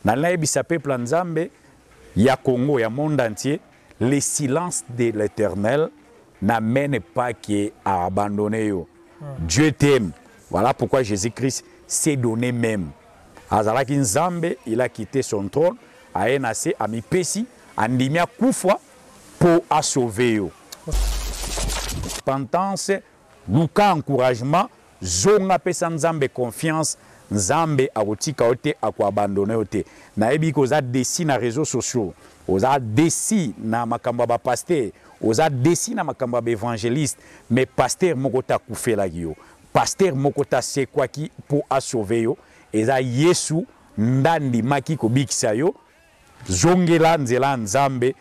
Nalayebisa peuple ya Nzambe ya Congo, ya monde entier, le silence de l'Éternel n'amène pas que à abandonner yo. Dieu t'aime. Voilà pourquoi Jésus-Christ s'est donné même. Azalaki Nzambe, il a quitté son trône, aye na se, amipesi, andimi akufa po a sauver yo. Repentance, luka encouragement, zonga pesa Nzambe confiance, Nzambe akotika yo te, ako abandonner yo te. Nayebi que oza déçu na réseaux sociaux, oza déçu na makambo ya ba pasteurs, oza déçu na makambo ya ba évangélistes, mais pasteur moko te akufelaki yo. Pasteur moko te asekwaki po a sauver yo, eza Yesu nde andimaki kobikisa yo. Zongela nzela ya Nzambe,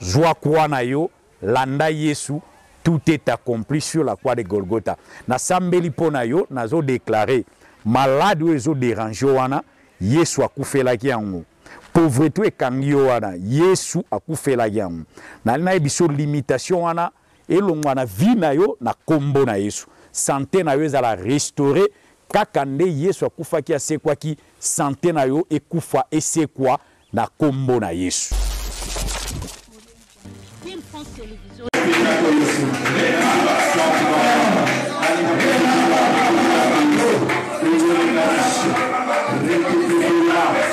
zwa croix na yo, landa Yesu, tout est accompli sur la croix de Golgotha. Nasambeli mpo na yo, nazo declarer malade oyo ezo deranger yo wana, Yesu akufelaki yango. Pauvreté oyo ekangi yo wana, Yesu akufelaki yango. Nali nayebisa yo limitation wana elongwa na vie na yo na kombo na Yesu. Sante na yo ezala restaurer kaka nde Yesu akufaki asekwaki, sante na yo ekufa esekwa na kombo na Yesu.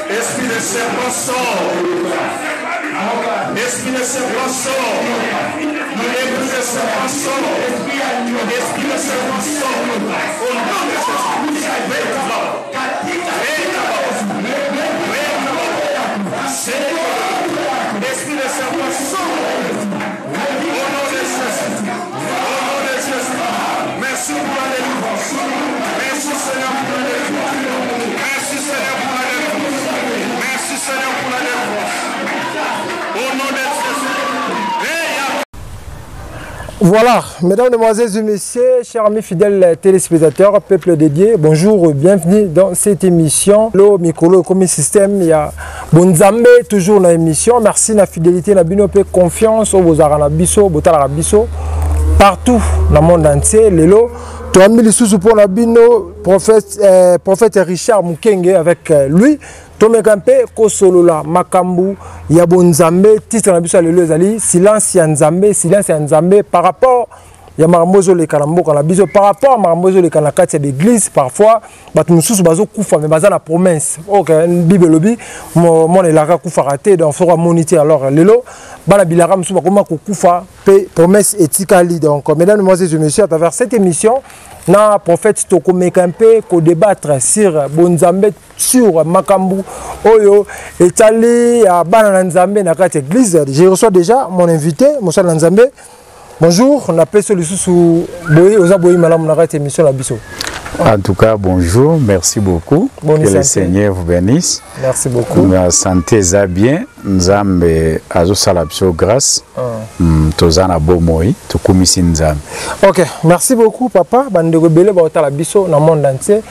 Esprit de serpent sort. Esprit de serpent sort. Esprit de serpent sort. Esprit de serpent sort. Au nom de Jésus. Esprit de serpent sort. Au nom de Jésus. Au nom de Jésus. Merci pour la délivrance. Merci Seigneur pour la délivrance. Merci Seigneur pour la délivrance. Merci Seigneur pour la délivrance. Au nom de Jésus. Voilà, mesdames, mesdemoiselles et messieurs, chers amis fidèles téléspectateurs, peuple dédié, bonjour, bienvenue dans cette émission. Le micro, comme système, il y a Bonzambe toujours dans l'émission. Merci la fidélité, la bino confiance au bozara na biso, botala biso partout dans le monde entier. Lelo, toambi lisusu pour la bino prophète prophète Richard Mukenge avec lui. Tomeka mpe kosolola makambu ya bonzambe. Titre na biso ya lelo ezali silence ya Nzambe, silence ya Nzambe par rapport ya makambo ezoleka na mboka na biso, par rapport ya makambo ezoleka na kati ya l'église. Parfois bato mosusu bazokufa mais baza na promesse. Ok, Bible elobi mwana elaka akufaka te, donc soki amoni te, alors lelo bana bilaka mosusu bakoma kokufa mpe promesse etikali. Donc mesdames, mesdemoiselles et messieurs, à travers cette émission na prophète tokomeka mpe kodébattre sur bonzambe, sur makambu oyo etali ya bana na Nzambe na kati église. Je reçois déjà mon invité, mosala na Nzambe. Bonjour, napesi lisusu boye oza boye malamu na kati émission na biso. En tout cas, bonjour, merci beaucoup. Bonne que santé. Le Seigneur vous bénisse. Merci beaucoup. La santé eza bien, Nzambe azosala biso grâce. Toza na bomoi, tokumisi Nzambe. Ok, merci beaucoup papa. Bandeko ebele baotala biso na monde entier.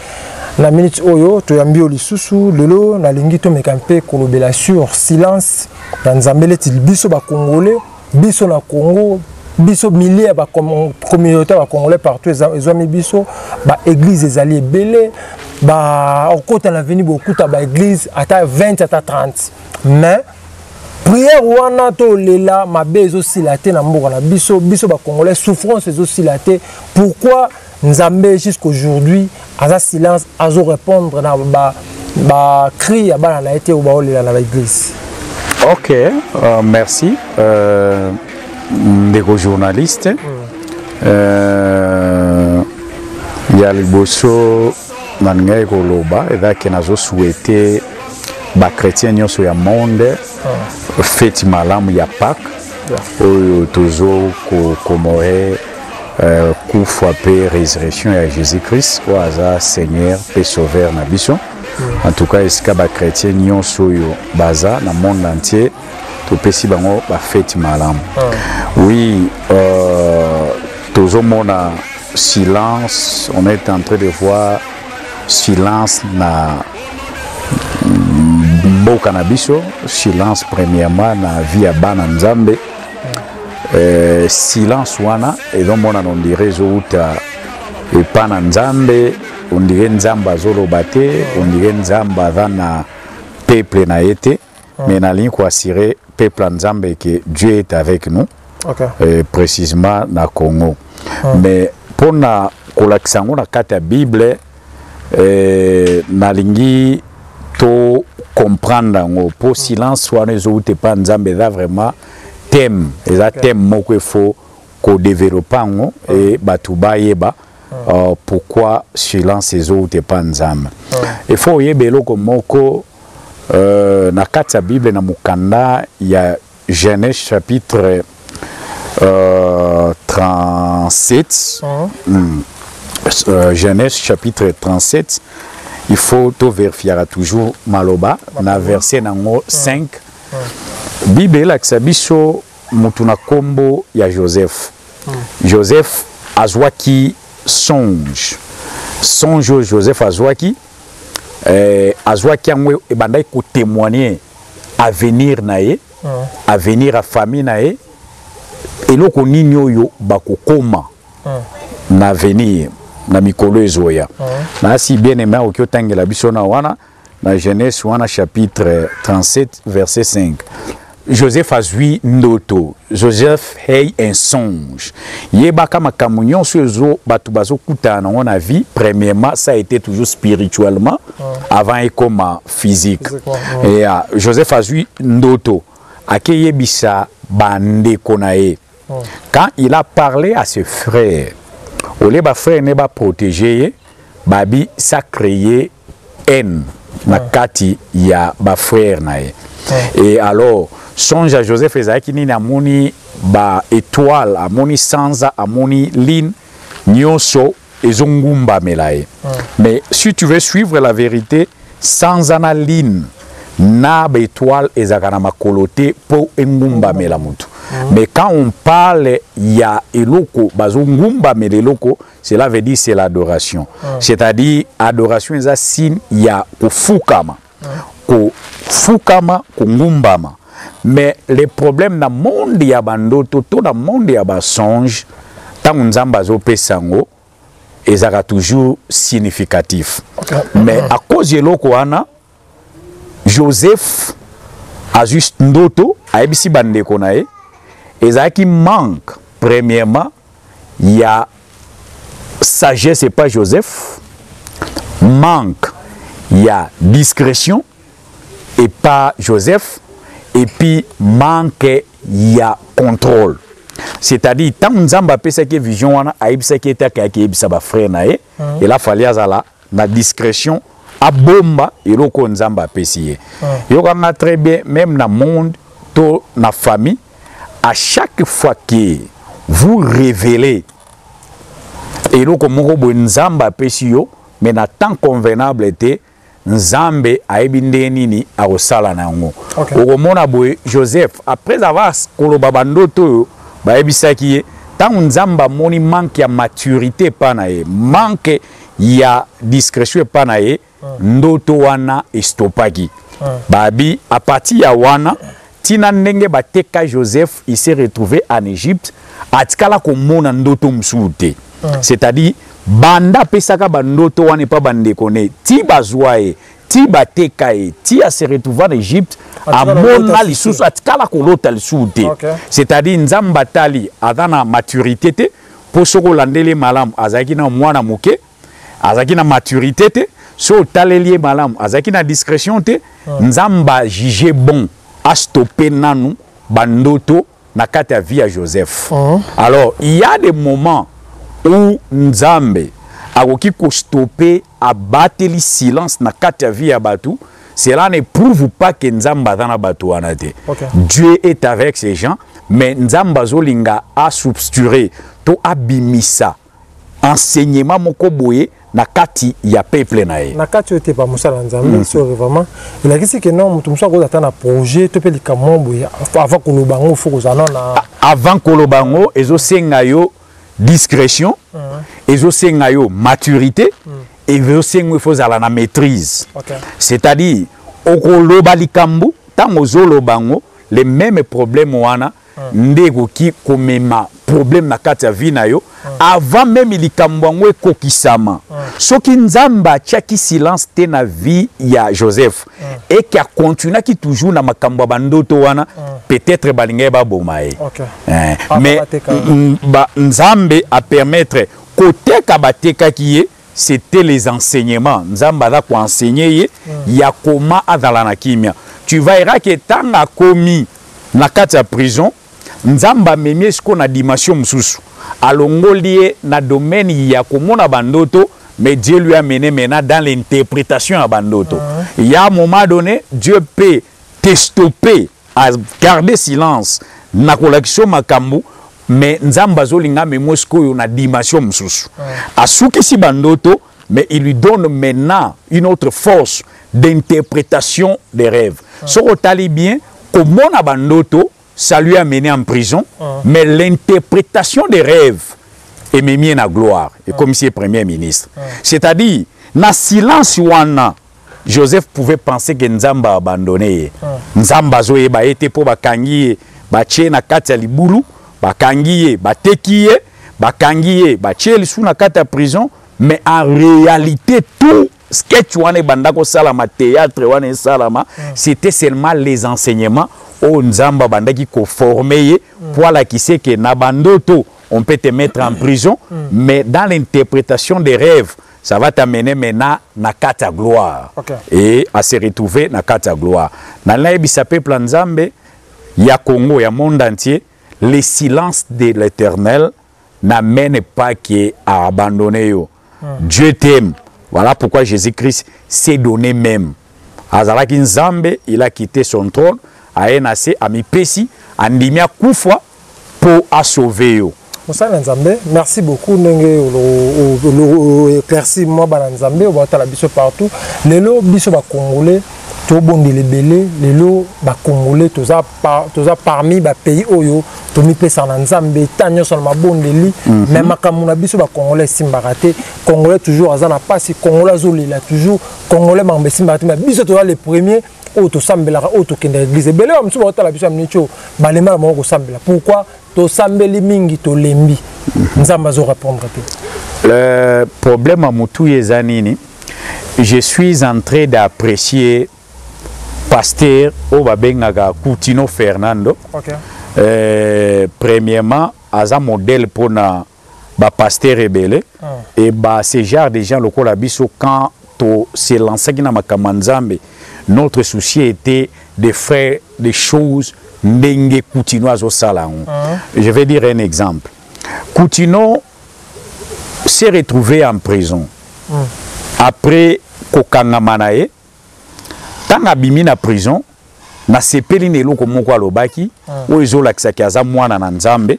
Na minute oyo toyambi yo lisusu lelo, nalingi tomeka mpe kolobela sur silence ya Nzambe leti biso ba Congolais, biso na Congo, biso milliers ya ba communauté ya ba Congolais partout ezwami biso, ba église ezali ebele, ba okota na veni bokuta ba église ata 20 ata 30, mais prière wana tolela mabe ezosila te na mboka na biso, biso ba Congolais souffrance ezosila te. Pourquoi Nzambe jusqu'aujourd'hui aza silence, azo répondre na ba cri ya bana na ye te oyo baolela na ba église? Ok, merci ndeko journaliste. Ya liboso nalingaki koloba ezalaki nazosouhaite bachrétien nyonso ya monde feti malamu ya Pâques oyo tozo kocommémorer kufa mpe résurrection ya Jésus-Christ oyo aza Seigneur mpe Sauveur na biso. En tout cas, esika bachrétien nyonso oyo baza na monde entier, topesi bango bafeti malamu. Oui, tozomona silence, on est en train de voir silence na mboka na biso, silence premièrement na vie ya bana Nzambe. Silence wana ezomonana, on dirait ezowuta epa na Nzambe, on dirait Nzambe azoloba te, on dirait Nzambe aza na peuple na ye te, mais nalingi koassurer peuple ya Nzambe que Dieu est avec nous. Précisément na Congo. Mais mpona kolakisa yango na kati ya Bible, nalingi to comprendre yango mpo silence wana ezowuta epa Nzambe eza vraiment thème, eza thème moko efo kodévelopper yango e bato bayeba pourquoi silence ezowuta epa Nzambe. Efo oyeba eloko moko na kati ya Bible, na mokanda ya Genèse chapitre 37. Genèse chapitre 37, il faut to vérifier toujours maloba na verset nango 5. Bible elakisa biso mutu na nkombo ya Joseph. Joseph azwaki songe. Songe oyo Joseph azwaki, azwaki yango ebandaki kotémoigner avenir na ye, avenir ya famille na ye, eloko nini oyo bakokoma na avenir, na mikolo ezoya. Nasi bien aimé akoki otangela biso na wana na Genèse wana chapitre 37 verset 5. Joseph azwi ndoto. Joseph hey un songe. Yebaka makambo nyonso ezo bato bazokutana nango na vie, premièrement ça a été toujours spirituellement avant ekoma physique. Et Joseph azwi ndoto, akeyebisa bandeko na ye. Quand il a parlé à ses frères, au lieu bafrère ne baprotéger ye, babi ça créé haine na kati ya bafrère na ye. Et alors songe ya Joseph ezalaki nini? Amoni ba étoile, amoni sanza, amoni lune, nyonso ezongumbamela ye. Mais si tu veux suivre la vérité, sanza na lune na baétoile ezalaka na makolo te mpo engumbamela motu. Mais quand on parle ya eloko bazongumbamela eloko, cela veut dire c'est l'adoration. C'est-à-dire adoration eza signe ya kofukama, kofukama, kongumbama. Mais le problème na monde ya bandoto to na monde ya basonge, ntango Nzambe azopesa yango, ezalaka toujours significatif. Mais à cause ya eloko wana, Joseph azwi ndoto, ayebisi bandeko na ye, ezalaki manque premièrement ya sagesse epa Joseph, manque ya discrétion epa Joseph, et puis manque ya contrôle. C'est-à-dire ntango Nzambe apesaki vision wana, ayebisaki ete akeyaki yebisa bafrère na ye, il a fallu azala na discrétion, abomba eloko oyo Nzambe apesi ye. Yokanga très bien, même na monde to na famille, à chaque fois que vous révélez eloko moko boye Nzambe apesi yo, mais na temps convenable te, Nzambe ayebi ndenge nini akosala na yango. Okomona boye, Joseph, après avoir koloba bandoto oyo bayebisaki ye, ntango Nzambe amoni manque ya maturité epa na ye, manque ya discrétion epa na ye, ndoto wana estopaki. Babi à partir ya wana ntina ndenge bateka Joseph, il s'est retrouvé en Égypte, atikala komona ndoto mosusu te. C'est-à-dire banda apesaka bandoto wana epa bandeko ne, ti bazwa ye, ti bateka ye, ti ase retrouve en Égypte, amona lisusu, atikala kolota lisusu te. C'est-à-dire Nzambe atali aza na maturité te, mpo soki olandeli malamu, azalaki na mwana moke, azalaki na maturité te. So otaleli ye malamu, azalaki na discrétion te. Nzambe ajuge bon astoppe nanu bandoto na kati ya vie ya Joseph. Alors il y a des moments où Nzambe akoki kostopper, abateli silence na kati ya vie ya bato. Cela ne prouve pas que Nzambe aza na bato wana te. Dieu est avec ces gens, mais Nzambe azolinga asubsture to abimisa enseignement moko boye na kati ya peuple na ye. Na kati oyo te, pa mosala Nzambe. So vraiment elakisi ke non, moto mosusu akozala ata na projet to mpe likambo boye, avant koloba yango fo kozala na Avant koloba yango, ezosenga yo discrétion, ezosenga yo maturité, ezosenga ifo ozala na maîtrise. C'est-à-dire okoloba likambo, ntango ozoloba yango, le même problème wana nde ekoki komema problème na kati ya vie na yo avant même likambo yango ekokisama. Soki Nzambe atiaki silence te na vie ya Joseph et que acontinuaki toujours na makambo ya bandoto wana, peut-être balingaki baboma ye. Eh, ah, mais ba, Nzambe apermettre koteka, batekaki ye, c'était les enseignements. Nzambe aza koenseigner ye ya koma azala na kimia. Tu verras que ntango akomi na kati ya prison, Nzambe amemi ye sikoyo na dimension mosusu, alongoli ye na domaine ya komona bandoto, mais Dieu lui a mené maintenant dans l'interprétation ya bandoto. Il y a un moment donné, Dieu peut te stopper à garder silence na kolakisa yo makambo, mais Nzambe azolinga amemi sikoyo na dimension mosusu. Asukisi bandoto, mais il lui donne maintenant une autre force d'interprétation des rêves. Soki otali bien, komona bandoto, ça lui a mené en prison, mais l'interprétation des rêves ememi ye na gloire et comme si premier ministre. C'est-à-dire, na silence wana, Joseph pouvait penser que Nzambe a abandonné ye, Nzambe azoyeba ye te, mpo bakangi ye, batie na kati ya libulu, bakangi ye, bateki ye, bakangi ye, batie lisu na kati ya prison. Mais en réalité, tout sketch wana ebanda kosalama, théâtre wana esalama, c'était seulement les enseignements oyo Nzambe abandaki koformer ye po alakise ke na bandoto, on peut te mettre en prison, mais dans l'interprétation des rêves, ça va t'amener maintenant na kati ya gloire. Et à se retrouver na kati ya gloire. Nayebisa peuple ya Nzambe ya Congo, ya monde entier, le silence de l'Éternel n'amène pas que à abandonner yo. Dieu t'aime. Voilà pourquoi Jésus-Christ s'est donné même. Azalaki Nzambe, il a quitté son trône, aye na se, amipesi, andimi akufa mpo asauver yo. Mosala na Nzambe, merci beaucoup ndenge éclairci mwa bana Nzambe oyo baotala biso partout. Lelo biso Bacongolais tobondela ebele. Lelo Bacongolais toza parmi bapays oyo tomipesaka na Nzambe ta nyonso na mabondeli, mais makambo na biso Bacongolais esimbaka te. Congolais toujours aza na mpasi, Congolais azolela toujours, Congolais makambo esimbaka te. Mais biso toza le premier oyo tosambelaka, oyo tokendaka église ebele. Oyo mosusu baotala biso ya miniti oyo balema na bango kosambela. Pourquoi tosambeli mingi, tolembi, Nzambe azorépondre te? Le problème ya motu eza nini? Je suis en train d'apprécier pasteur oyo babengaka Kutino Fernando. Premièrement, aza modèle mpona bapasteur ebele et ba ce genre de gens lokola biso. Quand to se lançaki na makambo ya Nzambe, notre souci était de faire des choses ndenge Kutino azosala yango. Je vais dire un exemple. Kutino s'est retrouvé en prison. Après kokangama na ye, ntango abimi na prison, nasepeli na eloko moko alobaki oyo ezolakisaki aza mwana na Nzambe.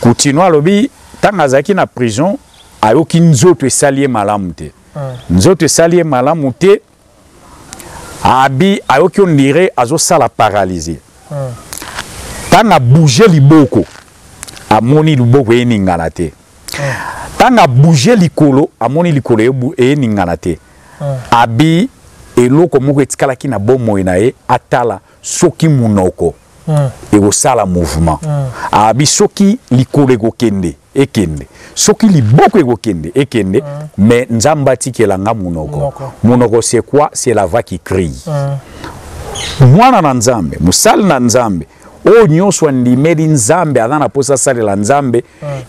Kutino alobi, ntango azalaki na prison, ayoki nzoto esali ye malamu te. Nzoto esali ye malamu te, abi ayoki on dirait azosala paralysie. Ntango abouge liboko, amoni liboko eningana te. Ntango abouge likolo, amoni likolo eningana te. Abi eloko moko etikalaki na bomoi na ye, atala soki munoko ekosala mouvement. Abi soki likolo ekokende, ekende, soki liboko ekokende, ekende, mais Nzambe atikela nga munoko. Munoko, c'est quoi? C'est la voix qui crie. Mwana na Nzambe, mosali na Nzambe oyo nyonso andimeli Nzambe, aza na mposa asalela Nzambe,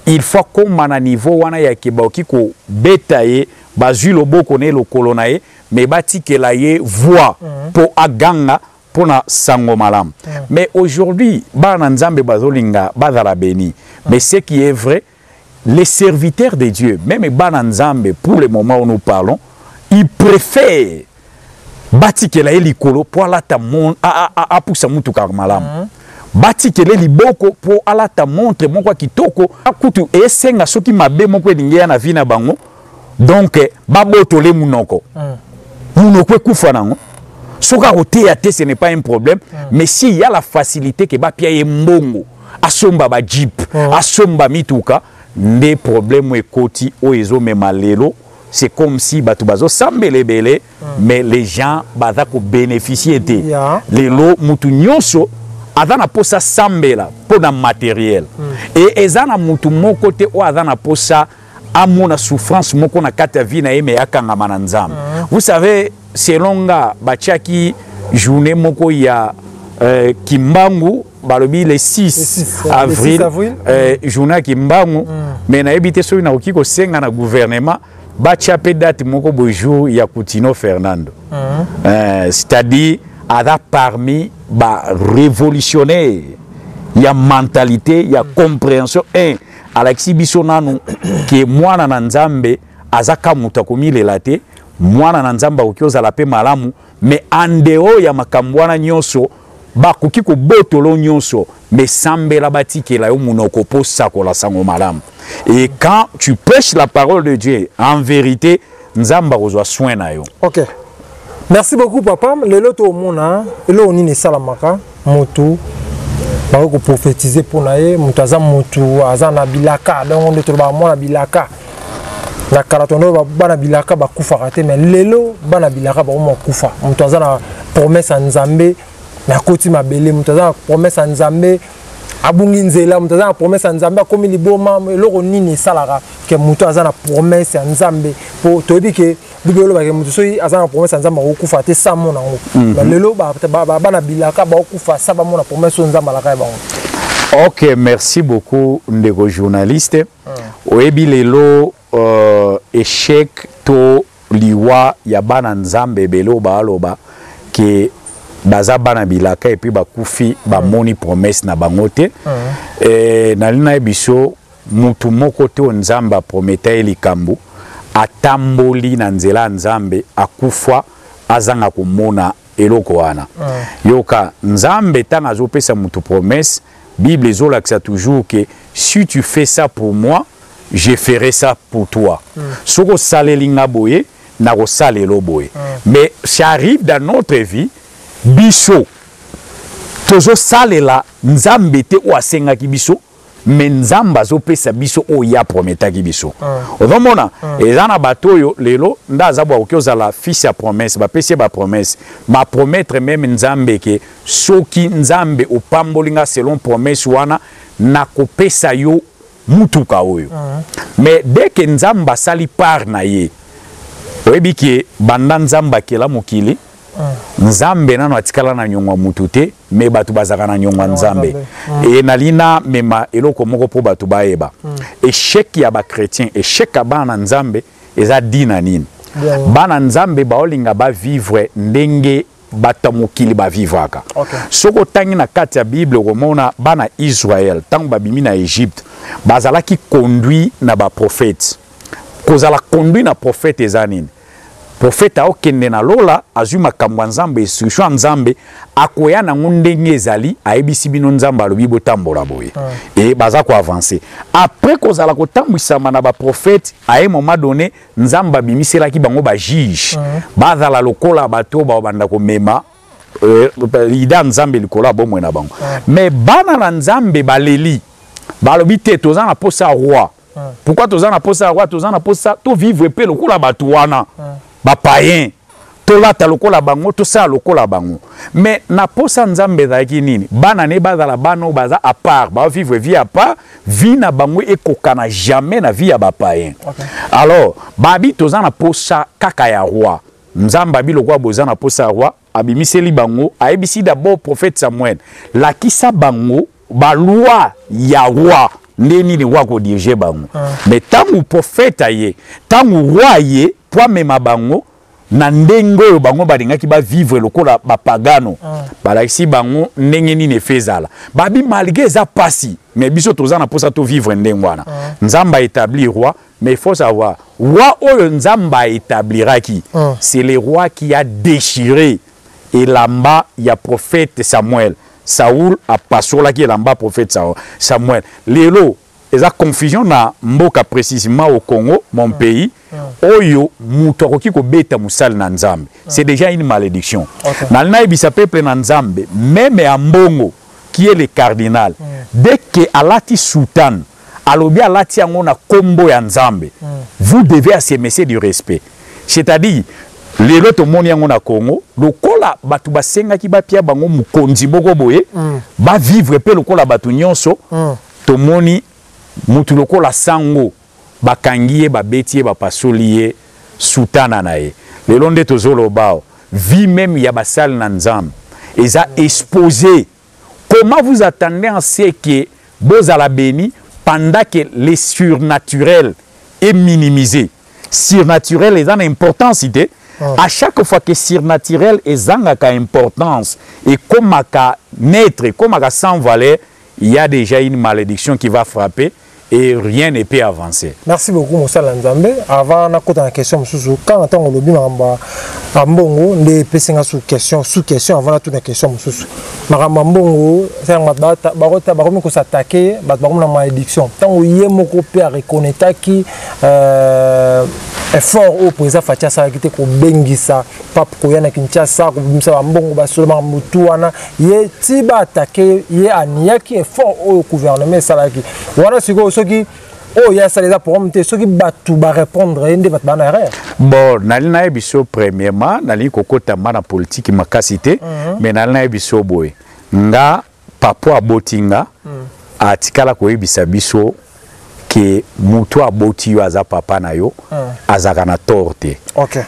il faut akóma na niveau wana ya ke bakoki kobeta ye, bazwi loboko na ye, lokolo na ye, mais batikela ye voix mpo aganga mpo na sango malamu. Mais aujourd'hui, bana Nzambe bazolinga bazala béni, mais ce qui est vrai, les serviteurs de Dieu, même bana Nzambe, pour le moment où nous parlons, ils préfèrent batikela ye likolo mpo alata apusa mutuka malamu, batikele liboko mpo alata montre moko ya kitoko. Kutu esenga soki mabe moko elingi ya na vie na bango, donc babotole munoko, munoko ekufa nango. Soki akoteya te, ce n'est pas un problème, mais s'il y a la facilité ke bapia ye mbongo, asomba bajeep, asomba mituka, nde problème ekoti. Oyo ezomema lelo, c'est comme si bato bazosambela ebele, mais les gens baza kobénéficie te. Lelo mutu nyonso aza na posa sambela mpo na matériel, e eza na mutu moko te oyo aza na posa Amona souffrance moko na kati ya vie na ye, mais akangama na Nzambe. Vous savez, selon nga, batiaki journée moko ya Kimbangu, balobi le 6, 6 avril, le 6 avril. Journée ya Kimbangu. Mais nayebi te soki nakoki kosenga na gouvernement batia mpe date moko boye, jour ya Kutino Fernando. C'est-à-dire aza parmi barévolutionnaire ya mentalité ya compréhension. 1 alakisi biso nanu ke mwana na Nzambe aza ka moto akomilela te. Mwana na Nzambe akoki ozala mpe malamu, mais en dehors ya makambo wana nyonso, bakoki kobotolo nyonso, mais sambela batikela yo monoko mpo sakola sango malamu. Et quand tu prêches la parole de Dieu en vérité, Nzambe akozwa soin na yo. Ok, merci beaucoup, papa. Lelo toomona eloko nini esalamaka, motu bakoki koprophétiser mpo na ye. Moto aza, motu aza na bilaka, donc nde tolobaka mwana bilaka. Na kala tondo bana bilaka bakufaka te, mais lelo bana bilaka bakoma kufa. Moto aza na promesse ya Nzambe, nakoti mabele. Moto aza na promesse ya Nzambe, abungi nzela. Moto aza na promesse ya Nzambe, akomi liboma. Eloko nini esalaka ke moto aza na promesse ya Nzambe? Po toyebi ke Bible olobaka moto soki aza na promesse ya Nzambe akokufa te sa mona yango. Mais lelo bana bilaka bakokufa sa bamona promesse oyo Nzambe alaka ya bango. Ok, merci beaucoup, ndeko journaliste. Oyebi, lelo échec to liwa ya bana Nzambe ebele oyo baaloba ke baza bana bilaka et puis bakufi, bamoni promesse na bango te. Nali nayebi biso mutu moko te oyo Nzambe aprometa ye likambo, atamboli na nzela ya Nzambe, akufa azanga komona eloko wana. Yoka, Nzambe ntango azopesa mutu promesse, Bible ezolakisa toujours que si tu fais ça pour moi, je ferai ça pour toi. Soki osaleli nga boye, nakosalela boye. Mais ça arrive dans notre vie, biso tozosalela Nzambe te oyo asengaki biso, mais Nzambe azopesa biso oyo ye aprometaki biso. Ozomona, eza na bato oyo lelo nde aza bwa koki ozala fils ya promesse, bapesi ye bapromesse, bapromettre même Nzambe ke soki Nzambe opamboli nga selon promesse wana, nakopesa yo mutuka oyo. Mais dès que Nzambe asali part na ye, oyebi ke banda Nzambe akela mokili, Nzambe nano atikala na nyongo ya mutu te, mais bato bazalaka na nyongo ya Nzambe. E nali namema eloko moko mpo bato bayeba. Échec ya bachrétien, échec ya bana na Nzambe eza dina nini? Bana Nzambe baolinga bavivre ndenge bato ya mokili bavivraka. Soki otangi na kati ya Bible, okomona bana Israel ntango babimi na Egypte, bazalaki conduit na baprophète. Kozala conduit na prophète eza nini? Prophète aokende na lola, azwi makambo ya Nzambe, instruction ya Nzambe, akoya nango ndenge ezali, ayebisi bino Nzambe alobi botambola boye. E baza koavancer. Après kozala kotambwisama na baprophète, à un moment donné, Nzambe abimiselaki bango bajuge, bazala lokola bato oyo babanda komema ida Nzambe likolo ya bomoi na bango. Mais bana na Nzambe baleli, balobi te, toza na posa ya roi. Pourquoi toza na posa ya roi? Toza na posa tovivre mpe lokola bato wana bapayen, tolata lokola bango, tosala lokola bango. Mais na posa Nzambe ezalaki nini? Bana ne bazala bana oyo baza à part, bavivre vie à part, vie na bango ekokana jamais na vie ya bapayen. Alors babi toza na posa kaka ya roi. Nzambe abi lokola boza na posa ya roi, abimiseli bango, ayebisi d'abord prophète Samuel: lakisa bango baloi ya roi, nde nini roi akodiriger bango. Mais ntango prophète aye, ntango roi aye po amema bango na ndenge oyo bango balingaki bavivre lokola bapagano, balakisi bango ndenge nini efe ezala. Babi malgré eza pasi, mais biso toza na mposa tovivre ndenge wana. Nzambe aétablir roi. Mais il faut savoir, roi oyo Nzambe aétabliraki, c'est le roi qui a déchiré elamba ya prophète Samuel. Saoul apasolaki elamba prophète Samuel. Lelo eza confusion na mboka, précisément au Congo, mon pays, oyo moto akoki kobeta mosali na Nzambe, c'est déjà une malédiction. Nali nayebisa peuple na Nzambe, même ya mbongo qui est le cardinal, dès que alati soutane, alobi alati yango na kombo ya Nzambe, vous devez asemer du respect. C'est-à-dire lelo tomoni yango na Congo, lokola bato basengaki bapia bango mokonzi moko boye, bavivre mpe lokola bato nyonso. Tomoni mutu lokola sango. Bakangi ye, babeti ye, bapasoli ye sutana na ye. Lelo nde tozoloba awa, vie meme ya basali na Nzambe eza exposée. Comment vous attendez en ce que bozala béni pendant que le surnaturel est minimisé? Surnaturel eza na importance te. À chaque fois que surnaturel ezangaka importance, ekomaka neutre, ekomaka sans valeur, il y a déjà une malédiction qui va frapper et rien ne peut avancer. Merci beaucoup mosala Nzambe. Avant nakota na question mosusu, quand ntango olobi makambo ya mbongo nde epesi nga sous question, sous question avant natuna question mosusu. Makambo ya mbongo bato bakomi kosatake, bato bakomi na malédiction. Ntango ye moko mpe areconnectaki effort oyo président Fatshi asalaki te kobengisa pape koya na Kinshasa, kobimisa bambongo basolo makambo tu wana, ye ti baatake ye aniaki effort oyo gouvernement esalaki wana. Sikoyo soki oyo ye asala eza programme te, soki bato barépondre ye nde bato baa na erreur. Bon, nali nayebi so, premièrement nalingi kokotama na politike makasi te, mais nali nayebi so boye: nga papa aboti nga, atikala koyebisa biso ke moto aboti yo aza papa na yo, azalaka na tort te.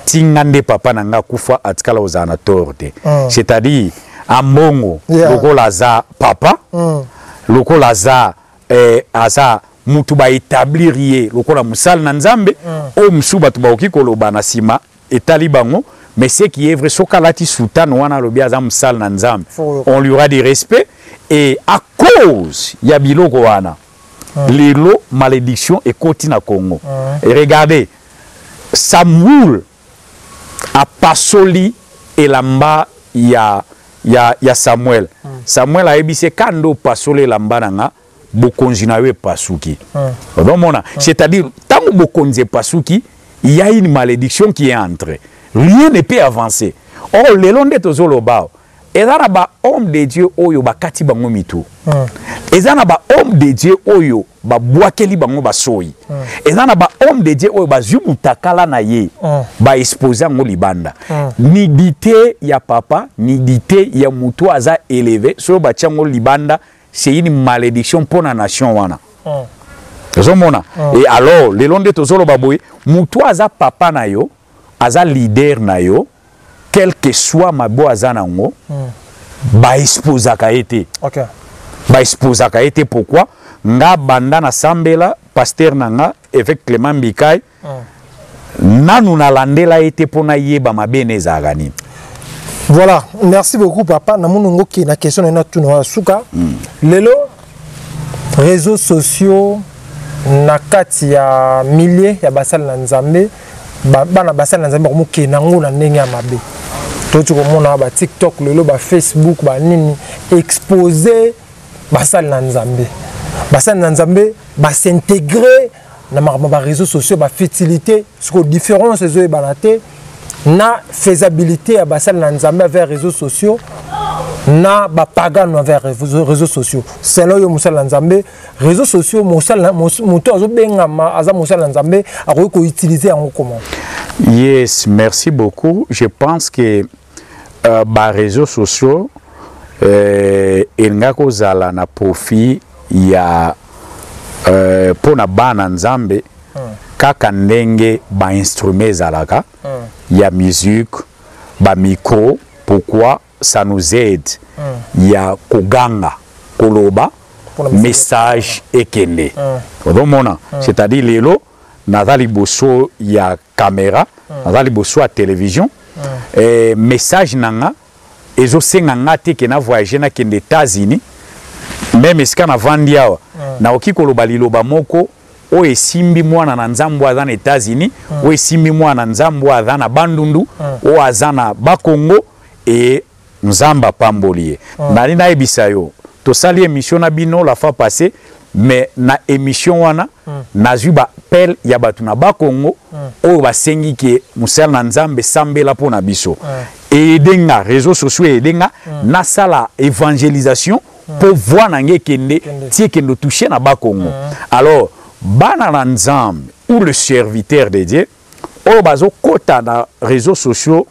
Tinga nde papa na nga akufa, atikala kozala na tort te. C'est-à-dire Ambongo, lokola aza papa, lokola aza aza mutu baétablir ye lokola mosali na Nzambe, oyo mosusu bato bakoki koloba na nsima etali bango, mais ce qui est vrai, soki alati soutane wana, alobi aza mosali na Nzambe, on lui aura du respect. Et à cause ya biloko wana, lelo malédiction ekoti na Congo. Et regardez, Samuel apasoli elamba ya Samuel. Samuel ayebisi: "Kanda opasoli elamba na nga, bokonzi na yo epasuki." Ozomona? C'est-à-dire ntango bokonzi epasuki, il y a une malédiction qui est entrée, rien ne peut avancer. Or lelo nde tozoloba, eza na bahomme de Dieu oyo bakati bango mitu, eza na bahomme de Dieu oyo babwakeli bango basoyi, eza na bahomme de Dieu oyo bazwi mutakala na ye, baexpose yango libanda. Nudité ya papa, nudité ya motu aza élevé, soki batia yango libanda, c'est une malédiction mpo na nation wana. Ozomona? Et alors lelo nde tozoloba boye, motu aza papa na yo, aza leader na yo, quel que soit mabe aza nango, baexposaka ye te. Baexposaka ye te. Pourquoi? Nga banda nasambela, pasteur na nga évêque Clément Mbikai, nanu nalandela ye te mpo nayeba mabe ne ezalaka nini. Voilà, merci beaucoup papa. Namoni ngoki na question na natuna wana suka. Lelo réseaux sociaux na kati ya milieu ya basali na Nzambe, bana basali na Nzambe bakomokende yango na ndenge ya mabe. Toti komona ba TikTok lelo, ba Facebook, banini, expose basali na Nzambe. Basali na Nzambe bas'intégrer na makambo ya baréseaux sociaux, bafutilité. Sikoyo différence ezoyebana te na faisabilité ya basali na Nzambe avec réseaux sociaux na bapagano avec réseaux sociaux. Selon yo mosali na Nzambe, réseaux sociaux, moto azobengama aza mosali na Nzambe akoki koutiliser yango comment? Yes, merci beaucoup. Je pense que baréseaux sociaux elingaki kozala na profit ya mpo na bana Nzambe, kaka ndenge bainstrument ezalaka ya musique, bamicro. Pourquoi? Ça nous aide ya koganga, koloba, message ekende. Ozomona? C'est-à-dire lelo naza liboso ya caméra, naza liboso ya télévision, message na nga ezosenga nga te ke na voyage, nakende États-Unis. Même esika navandi awa, nakoki koloba liloba moko oyo esimbi mwana na Nzambe oyo aza na États-Unis, oyo esimbi mwana na Nzambe oyo aza na Bandundu, oyo aza na Bakongo, e Nzambe apamboli ye. Nali nayebisa yo, tosali émission na bino la fois passée, mais na émission wana nazwi baappel ya bato na Bakongo oyo basengi ke mosala na Nzambe sambela mpo na biso. Eaider nga, réseaux sociaux eaider nga nasala évangélisation mpo voix na ngai ekende ti ekende touche na Bakongo. Alors bana na Nzambe ou le serviteur de Dieu oyo bazokɔta na réseaux sociaux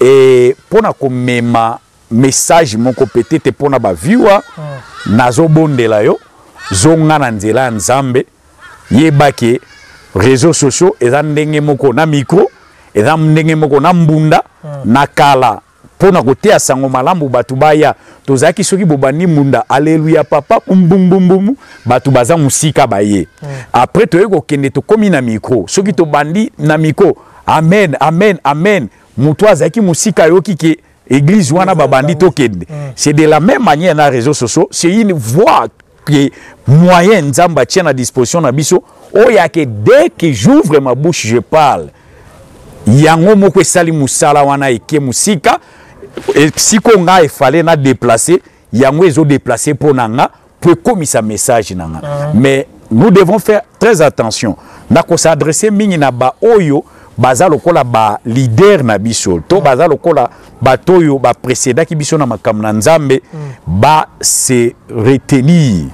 e mpo na komema message moko, peut-être mpo na baviewer, nazobondela yo, zonga na nzela ya Nzambe. Yeba ke Réseaux sociaux eza ndenge moko na micro, eza ndenge moko na mbunda. Na kala, mpo na koteya sango malamu, bato baya, tozalaki soki bobandi mbunda, aleluya papa, bumbumbumbumu, bato baza mosika baye. Après toyei kokende, tokómi na micro. Soki tobandi na micro, amen, amen, amen, moto azalaki mosika ayoki ke église wana babandi, tokende. C'est de la même manière na réseaux sociaux. C'est une voie que moyen Nzambe atia na disposition na biso, oyo ake dès que j'ouvre ma bouche, je parle, yango moko esali mosala wana, eke mosika. Siko ngai efale na déplacer yango, ezodéplacer mpo na nga, po ekomisa message na nga. Mais nous devons faire très attention na kos'adresser mingi na baoyo baza lokola baleader na biso to baza lokola bato oyo baprécédaki biso na makambo na Nzambe, ba se retenir,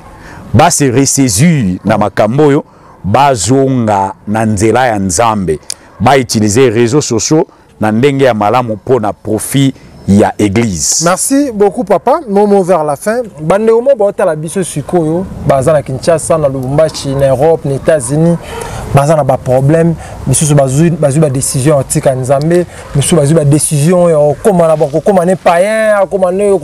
ba se ressaisir na makambo oyo, bazonga na nzela ya Nzambe, bautiliser réseaux sociaux na ndenge ya malamu mpo na profit ya église. Merci beaucoup, papa. Momo vers la fin, bandeko mo baotala biso sikoyo, baza na Kinshasa, na Lubumbashi, na Europe, na États-Unis, baza na baproblème misusu, bazwi badécision ya kotika Nzambe, misusu bazwi badécision ya kokóma na kokóma ne païen, akóma ne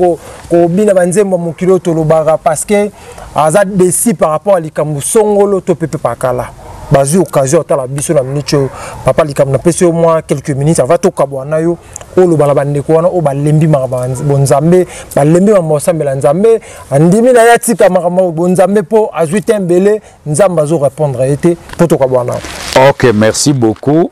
kobina banzembo ya mokili oyo tolobaka, parce que aza déçu par rapport à likambo songolo to pepe pakala. Bazwi occasion otala biso na minute oyo. Papa, likambo napesi yo mwa quelques minutes avant tokabwa na yo, oloba na bandeko wana oyo balembi makambo bonzambe, balembi makambo osambela Nzambe, andimi na ye atika makambo bonzambe mpo azwi te mbele Nzambe azorépondre ye te, mpo tokabwa na. Ok, merci beaucoup.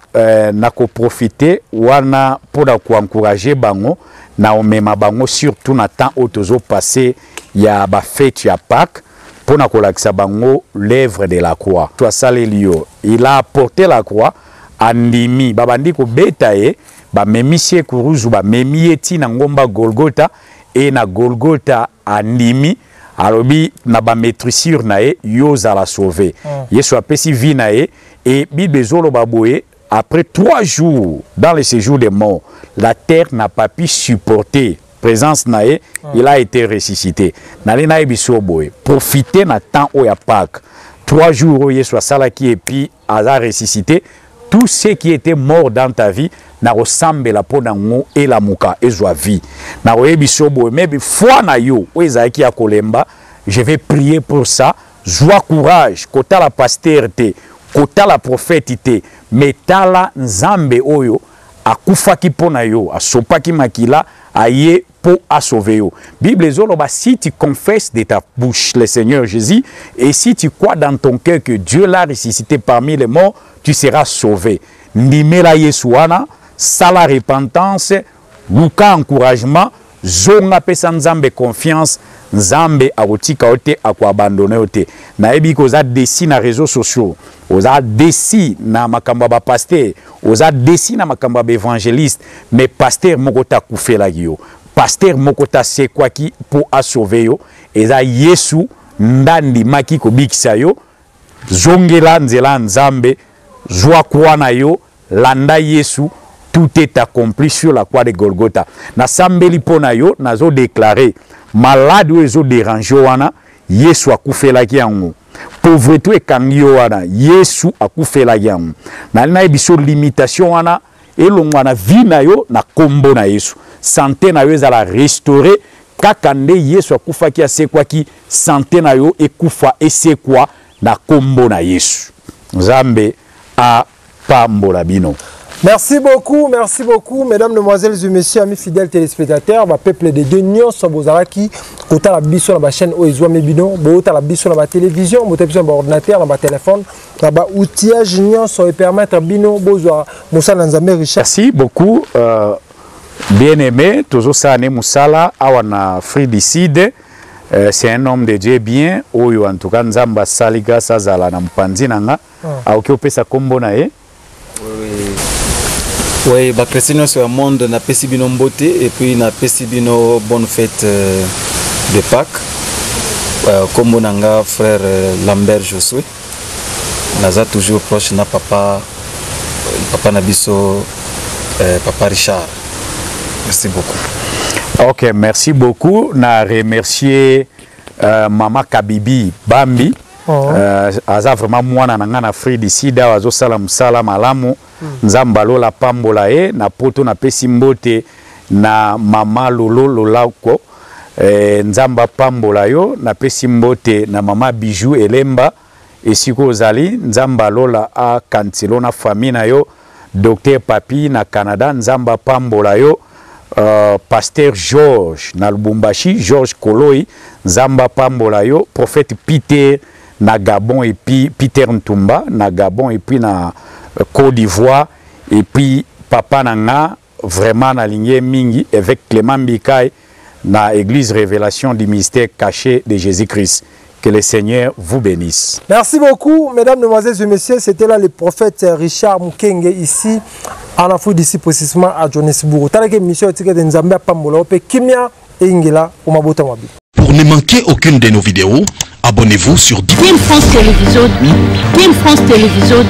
Nakoprofite wana mpona koencourager bango na omema bango, surtout na temps oyo tozopasse ya bafête ya Pâques, mpona kolakisa bango l'œuvre de la croix. To asaleli yo, il a apporté la croix, andimi, babandi kobeta ye, bamemisi ye kuruzu, bamemi ye ntina ngomba Golgota, e na Golgota andimi, alobi na bameurtrissures na ye yo ozala sauvé. Yesu apesi vie na ye e Bible ezoloba boye: après 3 jours dans le séjour des morts, la terre n'a pas pu supporter présence na ye. Il a été ressuscité. Nali nayebi so boye, profiter na temps oyo ya Pâques, 3 jours oyo Yesu asalaki et puis aza ressuscité. Tout ce qui était mort dans ta vie, nakosambela mpo na ngo elamuka, ezwa vie. Nakoyebi so boye, maybe foi na yo oyo ezalaki ya kolemba, je vais prier pour ça. Zwa courage, kotala pasteur te, kotala prophète te, mais tala Nzambe oyo akufaki mpo na yo, asopaki makila aye mpo asauve yo. Bible ezoloba: si tu confesses de ta bouche le Seigneur Jésus et si tu crois dans ton cœur que Dieu l'a ressuscité parmi les morts, tu seras sauvé. Ndimela Yesu wana, sala repentance, luka encouragement, zonga, pesa Nzambe confiance. Nzambe akotika yo te, akoabandonner yo te. Nayebi ke oza déçu na réseaux sociaux, oza déçu na makambo ya bapasteur, oza déçu na makambo ya baévangéliste, mais pasteur moko te akufelaki yo, pasteur moko te asekwaki mpo asauve yo. Eza Yesu nde andimaki kobikisa yo. Zongela nzela ya Nzambe, zwa croix na yo, landa Yesu. Tout est accompli sur la croix de Golgotha. Nasambeli mpo na yo, nazodéclarer: malade oyo ezodéranger wana, Yesu akufelaki yango. Pauvreté ekangi yo wana, Yesu akufelaki yango. Nali nayebi so limitation wana elongwa na vie na yo na nkombo na Yesu. Santé na yo ezala restaurée kaka nde Yesu akufaki, asekwaki. Santé na yo ekufa, esekwa na nkombo na Yesu. Nzambe apambola bino. Merci beaucoup, merci beaucoup, mesdames, mesdemoiselles et messieurs, amis fidèles téléspectateurs, ba peuple de Dieu nyonso bozalaki kotala biso na ba chaîne oyo ezwami bino, botala biso na ba télévision, botala biso na ba ordinateur, na ba téléphone, na ba outillage nyonso et permettre bino bozwa mosala na Nzambe Richard. Merci beaucoup, bien-aimé, tozosala ne mosala awa na Afrique du Sud. C'est un homme de Dieu bien oyo en tout cas Nzambe asali grâce azala na mopanzi na nga. Akoki opesa nkombo na ye. Oui, bachrétien nyonso ya monde, napesi bino mbote et puis napesi bino bonne fête de Pâques. Kombo na nga frère Lambert Josué. Naza toujours proche na papa, papa na biso, papa Richard. Merci beaucoup. Ok, merci beaucoup. Na remercier Mama Kabibi Bambi. Oh. Aza vraiment mwana na nga na Afrique du Sud awa azosala mosala malamu. Nzambe alola pambola ye na poto. Napesi mbote na mama Lolo Lolako, Nzambe apambola yo. Napesi mbote na mama Bijou Elemba esika ozali, Nzambe alola akaniselo na famille na yo. Docteur Papi na Canada, Nzambe apambola yo. Pasteur George na Lubumbashi, George Koloi, Nzambe apambola yo. Prophète Peter na Gabon et puis Peter Ntumba na Gabon et puis na Côte d'Ivoire, et puis papa na nga vraiment nalingi ye mingi, évêque Clément Mbikai na église Révélation du mystère caché de Jésus-Christ. Que le Seigneur vous bénisse. Merci beaucoup, mesdames, mesdemoiselles et messieurs. C'était là le prophète Richard Mukenge ici, en Afrique d'ici, précisément à Johannesburg. Taleke mission etikete Nzambe apambola ope kimia e ingela omabota mabi. Pour ne manquer aucune de nos vidéos, abonnez-vous sur Team France Télévision, Team France Télévision,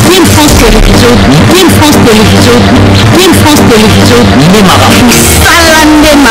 Team France Télévision, Team France Télévision, Team France Télévision, Salande.